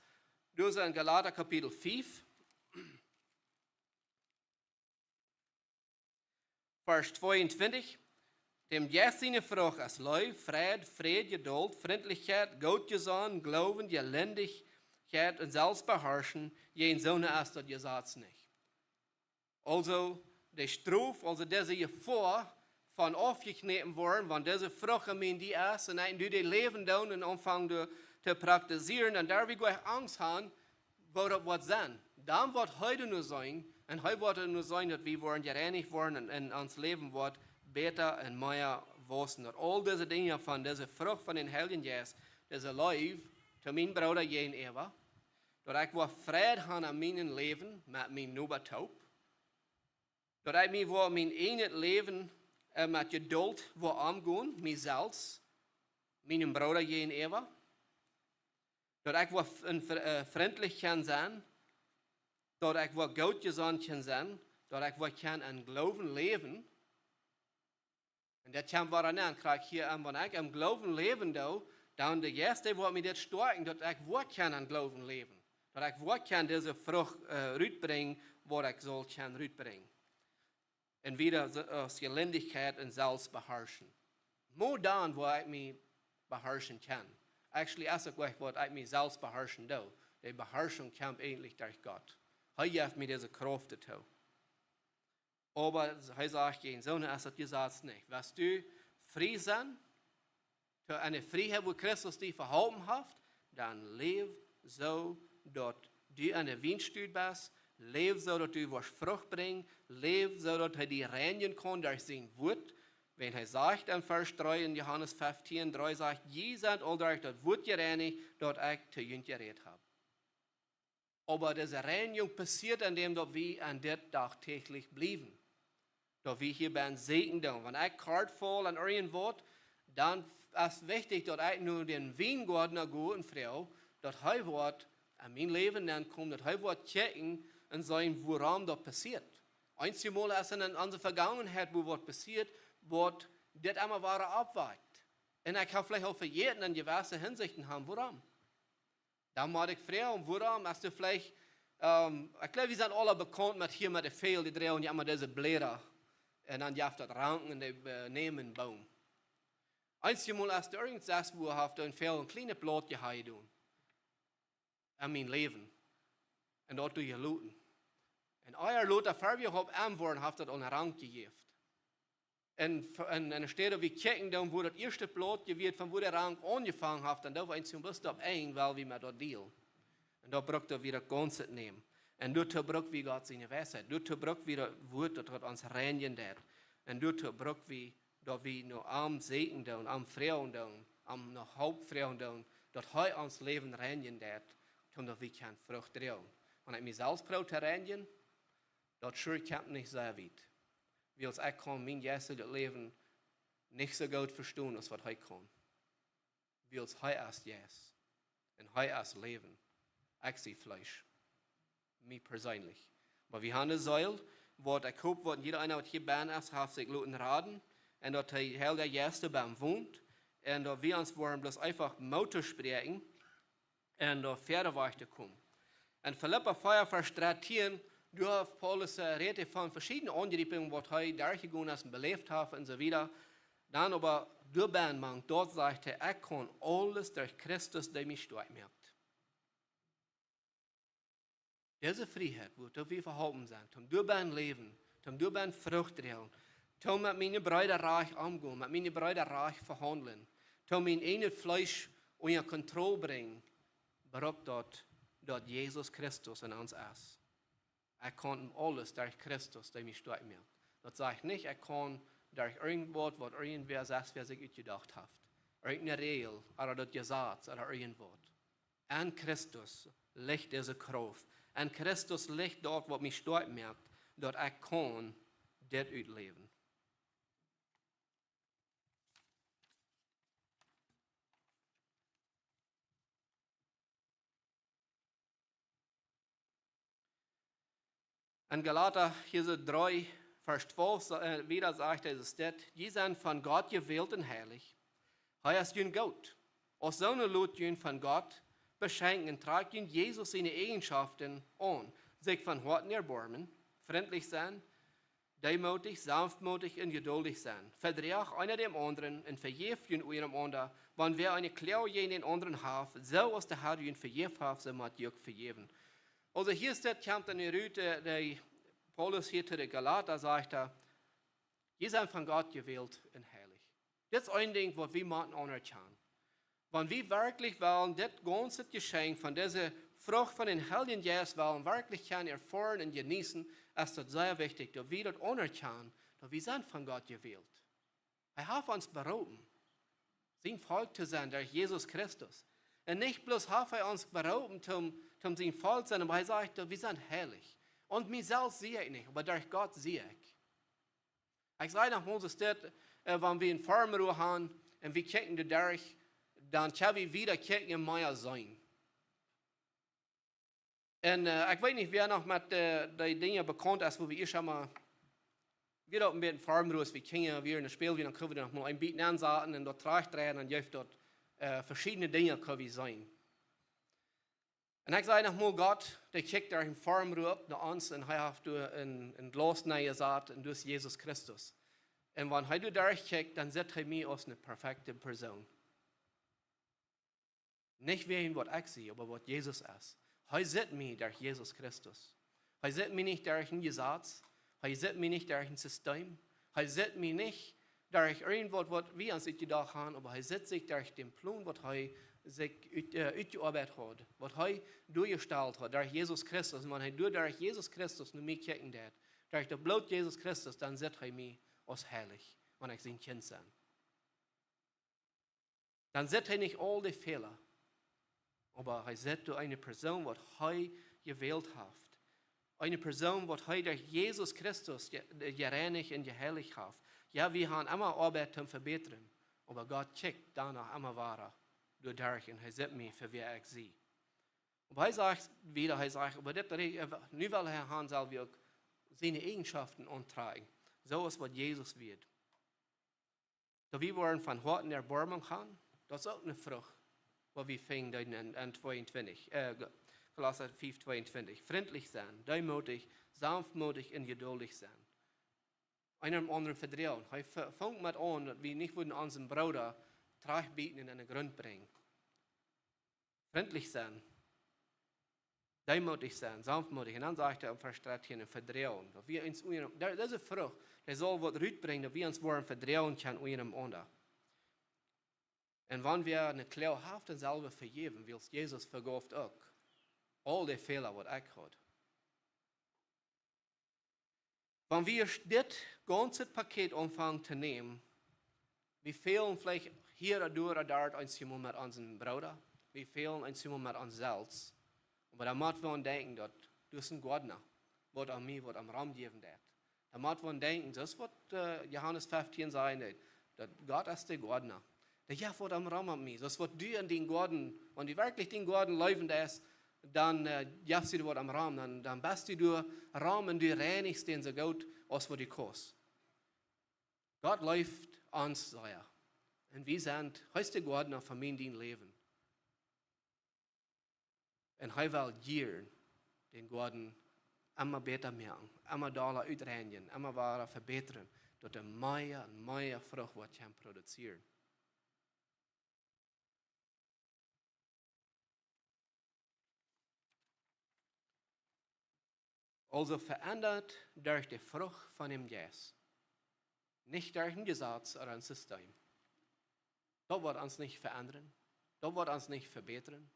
Doa es en Galata Kapitel fief. Varsch tweeuntwintich: "Däm Jeist siene Frucht es Leew, Freid, Fräd, Jeduld, Frintlichkjeit, Gootjesonnen, Gloowen, Jelendichkjeit un Selfstbeharschen, jäajen soone es daut Jesaz nich." Aulsoo, de Strof, aulsoo dise Jefoa von aufjekjnäten woaren, wan dise Frucht en mie es, un ekj un du dee läwen doonen un aunfangen to, to praktizieren, dan derw wie goanich Angst haben, woo daut woat sennen. Dan woat hee doano seenen, un hee woat doano seenen, daut wie woaren jereinicht woaren un, un ons Läwen woat bäta un mea wausen. Daut aul dise Dinja von dise Frucht von dän Heiljen Jeist, dise Leew to mien Brooda jäajenäwa, daut ekj woa Freid haben en mien Läwen met mien Noba toop, daut ekj mie woa mien eejnet Läwen, äh, met Jeduld woa omgonen, mie selfst, mien Brooda jäajenäwa, daut ekj woa f-, en fr-, äh, frintlich kjenn sennen, daut ekj woa gootjesonnt kjenn sennen, daut ekj woa kjenn en Gloowen läwen. Un daut kjemt wada aun, krakjt hia aun, wan ekj em Gloowen läwen doo, dan de Jeist, dee woat mie dit stoakjen, daut ekj woa kjenn en Gloowen läwen. Daut ekj woa kjenn dise Frucht, äh, rutbrinjen, waut ekj saul kjenn rutbrinjen. Un wieda s-, aus Jelendichkjeit un Selfstbeharschen. Mau dan woa ekj mie beharschen kjennen. Actually, es uk waut ekj mie selfst beharschen doo. De Beharschunk kjemt eejentlich derch Gott. Hee jeft mie dise Krauft doatoo. Oba hee sajcht, jäajen soone es daut Jesaz nich. West du frie sennen, to eene Frieheit, wua Christus die veholpen haft, dan läw soo, daut du aun dän Wienstock best, läw soo, daut du woascht Frucht brinjen, läw soo, daut hee die reinjen kaun derch sien Wuat. Wan hee sajcht en Varsch dree en Johanes feftieen dree, sajcht: "Jie sent aul derch daut Wuat jereinicht, daut ekj to junt jerät hab." Oba dise Reinjunk passieet aun däm, daut wie aun dit dagtäglich bliewen. Daut wie hia bie seakjen doonen. Wan ekj kort faul aun irjent waut, dan es wichtich daut ekj no dän Wiengoadna go un froag, daut hee woat en mien Läwen nenkomen, daut hee woat kjikjen un seenen wuarom daut passieet. Eenjemol es en, en onse Vegangenheit, wua waut passieet, woat dit emma wada oppjewakjt. Un ekj hab veleicht aul vejäten en jewesse Hinsichten haben, wuarom. Dan mott ekj froagen, wuarom, es du veleicht, ähm, ekj jleew, wie sent aula bekaunt met hia met de Väl, dee dreien je emma dise Bläda. Un dan jeft daut Ranken un dee, äh, nämen Boom. Eenjemol es doa irjent sest, wua haft een Väl een kjlienet Blaut jehaut en mien Läwen. Un daut doa jeloten. Un ea lota ferwia opp am woaren, haft daut aul een Rank jejäft. Un, un, un enne Städ wie kjikjen dan, wua daut ieeschte Blaut jewieet, von wua de Rank aunjefongen haft, dan doo wie eenjemol bloos opp een, wiels wie met daut dealen. Un daut brukt daut wie daut gaunze nämen. Un doatoo bruck wie Gott siene Weisheit. Doatoo bruck wie daut Wuat, daut daut ons reinjen deit. Un doatoo bruck wie, daut wie no am säkjen doonen, am froagen doonen, am no Help froagen doonen, daut hee ons Läwen reinjen deit, toom daut wie kjennen Frucht droagen. Wan ekj mie selfst proow to reinjen, daut sure kjemt nich sea wiet. Wiels ekj kaun mien jeistlichet Läwen nich soo goot vestonen aus waut hee kaun. Wiels hee es Jeist. Un hee es Läwen. Ekj sie Fleesch. Mie perseenlich. Oba wie haben eene Seel, waut ekj hop, waut jieda eena, waut hia bennen es, haft sikj loten raden. Un daut hee Heilja Jeist bennen wont. Un daut wie ons woaren bloos eefach Moot toospräakjen. Un doa wieda wajch to komen. En Filippa vea, Varsch dartieen, doa haft Paulus, äh, rät von veschiedne Aunjriepungen, waut hee derchjegonen es un beläft haft un soo wieda. Dan oba doa bennen, mau daut sajcht hee, ekj kaun aules derch Christus, dee mie stoakj moakt. Dise Frieheit, wua wie veholpen sent, toom doa bennen läwen, toom doa bennen Frucht droagen, toom met miene Breeda rajcht omgonen, met miene Breeda rajcht vehaundlen, toom mien eejnet Fleesch unja Kontroll brinjen, brukt daut, daut Jesus Christus en ons es. Ekj kaun aules derch Christus, dee mie stoakj moakt. Daut sajcht nich, ekj kaun derch irjent waut, waut irjentwäa sest, wäa sikj utjedocht haft. Irjent eene Räajel, ooda daut Jesaz, ooda irjent waut. En Christus licht dise Krauft. En Christus licht daut, waut mie stoakj moakt, daut ekj kaun dit utläwen. En Galata, hia soo dree, Varsch twalf, sa-, äh, wieda sajcht hee, es dit: "Jie sent von Gott jewält un heilich. Hee es jun Gott. Aus soone lot jun von Gott beschenkjen un trakjt jun Jesus siene Eajenschoften aun: sikj von Hoaten erboarmen, frintlich sennen, deemootich, saunftmootich un jeduldich sennen. Vedroacht eena dän aundren un vejäft junt unjarenaunda, wan wäa eene Kloag jäajen dän aundren haft, soo aus de Herr junt vejäft haft, soo mott jie uk vejäwen." Aulsoo hia es dit, kjemt en de Rut, äh, dee Paulus hia to de Galata sajcht, äh, "Jie sent von Gott jewält un heilich." Dit es een Dinkj, waut wie motten aunerkjanen. Wan wie werkjlich wellen dit gaunze Jeschenkj von dise Frucht von dän Heiljen Jeist wellen werkjlich kjennen erfoaren un jeneeten, es daut sea wichtich, daut wie daut aunerkjanen, daut wie sent von Gott jewält. Hee haft ons beroopen, sien Volkj to sennen derch Jesus Christus. Un nich bloos haft hee ons beroopen, toom, toom sien Volkj sennen, oba hee sajcht, daut wie sent heilich. Un mie selfst sie ekj nich, oba derch Gott sie ekj. Ekj saj noch mol, es dit, äh, wan wie een Farmrua haben un wie kjikjen doa derch, dan kjenn wie wieda kjikjen un mea seenen. Un, äh, ekj weet nich, wäa noch met, äh, dee Dinja bekaunt es, wua wie ieescht emol, wie daut een bät Farmruas, wie kjennen, wie en de Spälwiel, dan kjenn wie noch mol een bät nensaten un daut trajchtdreien, dan jeft daut, äh, veschiedne Dinja, kjenn wie seenen. Un ekj saj noch mol, Gott, dee kjikjt derch een Farmrua opp no ons un hee haft doa een, een Glaus nenjesat un daut es Jesus Christus. Un wan hee doa derch kjikjt, dan sitt hee mie aus eene perfekte Persoon. Nich wäajen waut ekj sie, oba waut Jesus es. Hee sitt mie derch Jesus Christus. Hee sitt mie nich derch een Jesaz. Hee sitt mie nich derch een System. Hee sitt mie nich derch irjent waut, waut wie ons utjedocht haben, oba hee sitt sikj derch dän Plon, waut hee sikj ut-, äh, utjeoabeit haud, waut hee doajestalt haud, derch Jesus Christus. Un wan hee doa derch Jesus Christus no mie kjikjen deed, derch daut Bloot Jesus Christus, dan sitt hee mie aus heilich, wan ekj sien Kjint sie. Dan sitt hee nich aul dee Fäla, oba hee sitt doa eene Persoon, waut hee jewält haft. Eene Persoon, waut hee derch Jesus Christus je-, jereinicht un jeheilicht haft. Jo, wie haben emma Oabeit toom vebätren, Oba Gott kjikjt doano emma wada doaderch un hee sitt mie fa wäa ekj sie. Oba hee sajcht wada, hee sajcht, oba dit, nu well hee han, sell wie uk siene Eajenschoften auntrakjen, soo aus waut Jesus wia. Daut wie woaren von Hoaten Erboarmunk han, daut es uk ne Frucht, waut wie finjen en, en tweeuntwintich, äh, Kolossa fief tweeuntwintich. Frintlich sennen, deemootich, saunftmootich un jeduldich sennen. Eena dän aundren vedroagen. Hee fa-, fangt met aun, daut wie nich wudden onsen Brooda trigjbieten un aun dän Grunt brinjen. Frintlich sennen, deemootich sennen, saunftmootich. Un dan sajcht hee em Varsch dartieen, un vedroagen. Daut wie ons unja-, dee, dise Frucht, dee saul waut rutbrinjen, daut wie ons woaren vedroagen kjennen unjarenaunda. Un wan wäa ne Kloag haft, dän sell wie vejäwen, wiels Jesus vejeef uk aul de Fäla, waut ekj haud. Wan wie dit gaunze Paket aunfangen to nämen, wie fälen veleicht hia ooda doa ooda doa eensjemol met onsen Brooda, wie fälen eensjemol met ons selfst. Oba dan mott wie aun denkjen, daut doa es een Goadna, waut aun mie, waut aum Rom jäwen deit. Dan mott wie aun denkjen, daut es waut, äh, Johanes fieftieen sajcht, daut Gott es de Goadna. Dee jeft waut aum Rom aun mie. Daut es waut du en dän Goaden, wan du werkjlich dän Goaden leewen deist, dan, äh, jeft hee waut aum Rom, dan, dan best du doa Rom un du reinichst dän soo goot aus waut du kaust. Gott leeft ons sea. Un wie sent, hee es de Goadna von mien, dien Läwen. Un hee well jieren dän Goaden emma bäta moaken, emma dolla utreinjen, emma wada vebätren, daut hee mea un mea Frucht woat kjennen produzieren. Aulsoo veendat derch de Frucht von dän Jeist. Nich derch een Jesaz ooda een System. Daut woat ons nich veendren. Daut woat ons nich vebätren.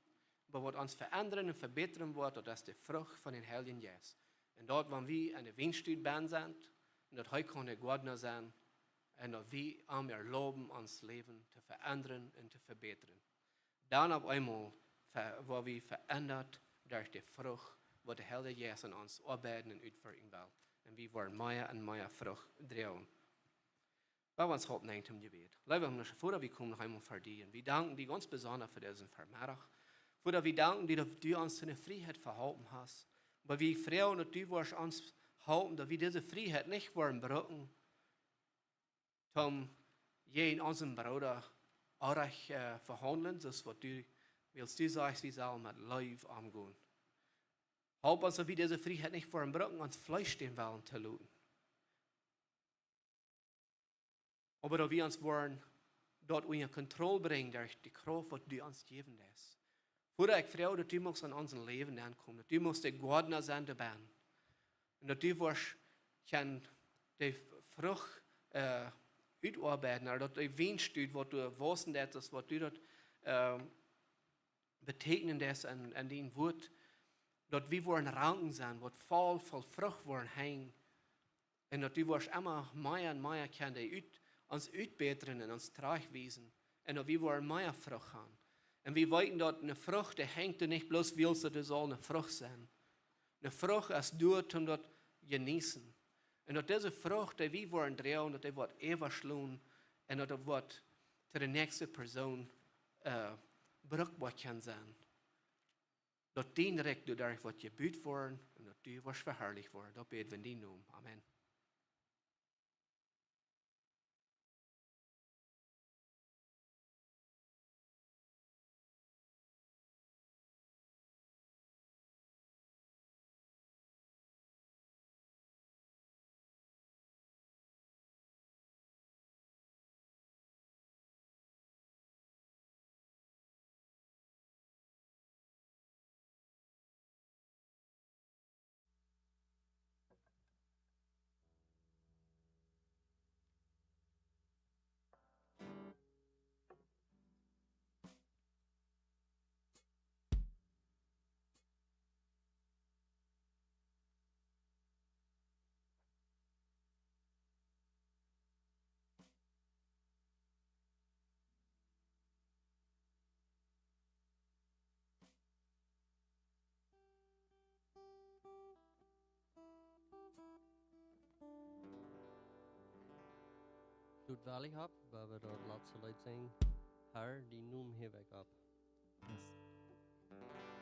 Oba waut ons veendren un vebätren woat, daut es de Frucht von dän Heiljen Jeist. Un daut, wan wie en de Wienstock bennen sent, un daut hee kaun de Goadna sennen, un daut wie am erlauben, ons Läwen to veendren un to vebätren. Dan opp eemol ve-, woa wie veendat derch de Frucht, waut de Heilje Jeist en ons oabeiden un utwirkjen well. Un wie woaren mea un mea Frucht droagen. Lot ons halpen toom Jebäd. Leewa himlischa Voda, wie komen noch eemol ver die. Wie danken die gaunz besonda fa disen Vemeddach. Voda, wie danken die, daut du ons enne Frieheit veholpen hast. Oba wie froagen, daut du woascht ons halpen, daut wie dise Frieheit nich woaren brucken, toom jäajen onsen Brooda orrajcht, äh, vehaundlen, soo aus waut du, wiels du sajchst, wie sellen met Leew omgonen. Halp ons, daut wie dise Frieheit nich woaren brucken, ons Fleesch dän Wellen to loten. Oba daut wie ons woaren daut unja Kontroll brinjen derch de Krauft, waut du ons jäwen deist. Voda, ekj froag, daut du muchst en ons Läwen aunkomen, daut du muchst de Goadna sennen doabie. Un daut du woascht kjennen de Frucht, äh, utoabeiden, ooda daut de Wienstock, waut du wausen deist, waut du daut, ähm, beteekjnen deist en, en dien Wort, daut wie woaren Ranken sennen, waut voll, voll Frucht woaren hanjen, un daut du woascht emma mea un mea kjennen dee ut, ons utbätren un ons trajchtwiesen, un daut wie woaren mea Frucht han. Un wie weeten, daut ne Frucht, dee hanjt doa nich bloos, wiels daut saul ne Frucht sennen. Ne Frucht es doa, om daut to jeneeten. Un daut dise Frucht, dee wie woaren droagen, daut dee woat äwaschlonen un daut dee woat to de näakjste Persoon, äh, bruckboa kjennen sennen. Daut dien Rikj doaderch woat jebut woaren un daut du woascht veharlicht woaren. Daut bäd wie en dienen Nomen. Amen. Daut well ekj opp, wiels wie daut latste Leet sinjen: Herr, dien Nomen häw ekj opp. Yes.